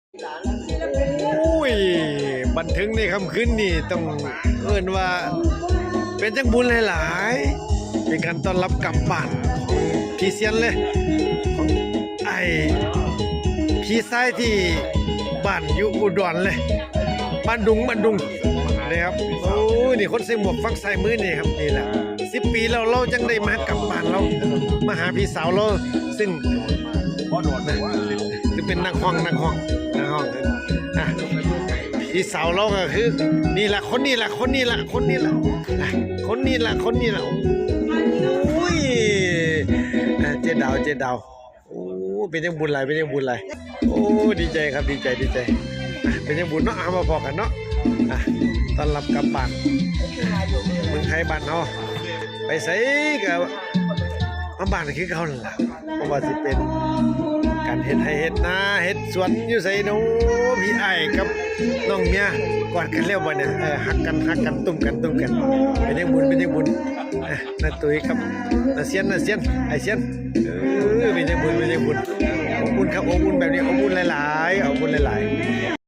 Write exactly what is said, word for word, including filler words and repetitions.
โอ้ย บันเทิงในค่ำคืนนี้ต้องเอิ้นว่า เป็นจังบุญหลายๆ เป็นการต้อนรับกลับบ้านของพี่เซียนเลย ของไอ้พี่ชายที่บ้านอยู่อุดรเลย บ้านดุง บ้านดุงนะครับ โอ้ย นี่คนใส่หมวกฝั่งซ้ายมือนี่ครับ นี่แหละ สิบปีแล้วเราจังได้มากลับบ้านเรา มาหาพี่สาวเรา ซึ่ง คือเป็นนักฮ้อง นักฮ้อง นักฮ้อง อ่ะ พี่สาวเราก็คือ นี่แหละ คนนี้แหละ คนนี้แหละ คนนี้แหละ อ่ะ คนนี้แหละ คนนี้แหละ โอ้ย อ่ะ เจ๊ดาว เจ๊ดาว โอ้ เป็นจังบุญหลาย เป็นจังบุญหลาย โอ้ ดีใจครับ ดีใจ ดีใจ อ่ะ เป็นจังบุญเนาะ เอามาพอกันเนาะ อ่ะ ต้อนรับกลับบ้าน เมืองไทยบ้านเฮา ไปไสก็มาบ้านคือเก่านั่นล่ะ เพราะว่าสิเป็นการเฮ็ดไร่เฮ็ดนา เฮ็ดสวนอยู่ไสเนาะ พี่อ้ายกับน้องเมียกอดกันแล้วบ่เนี่ย เออ ฮักกัน ฮักกัน ตุ้มกัน ตุ้มกัน เป็นจังบุญ เป็นจังบุญ อ่ะ น้าตุ้ยครับ น้าเซียน น้าเซียน ไอ้เซียน เออ เป็นจังบุญ เป็นจังบุญ อบอุ่นครับ อบอุ่นแบบนี้ อบอุ่นหลายๆ อบอุ่นหลายๆ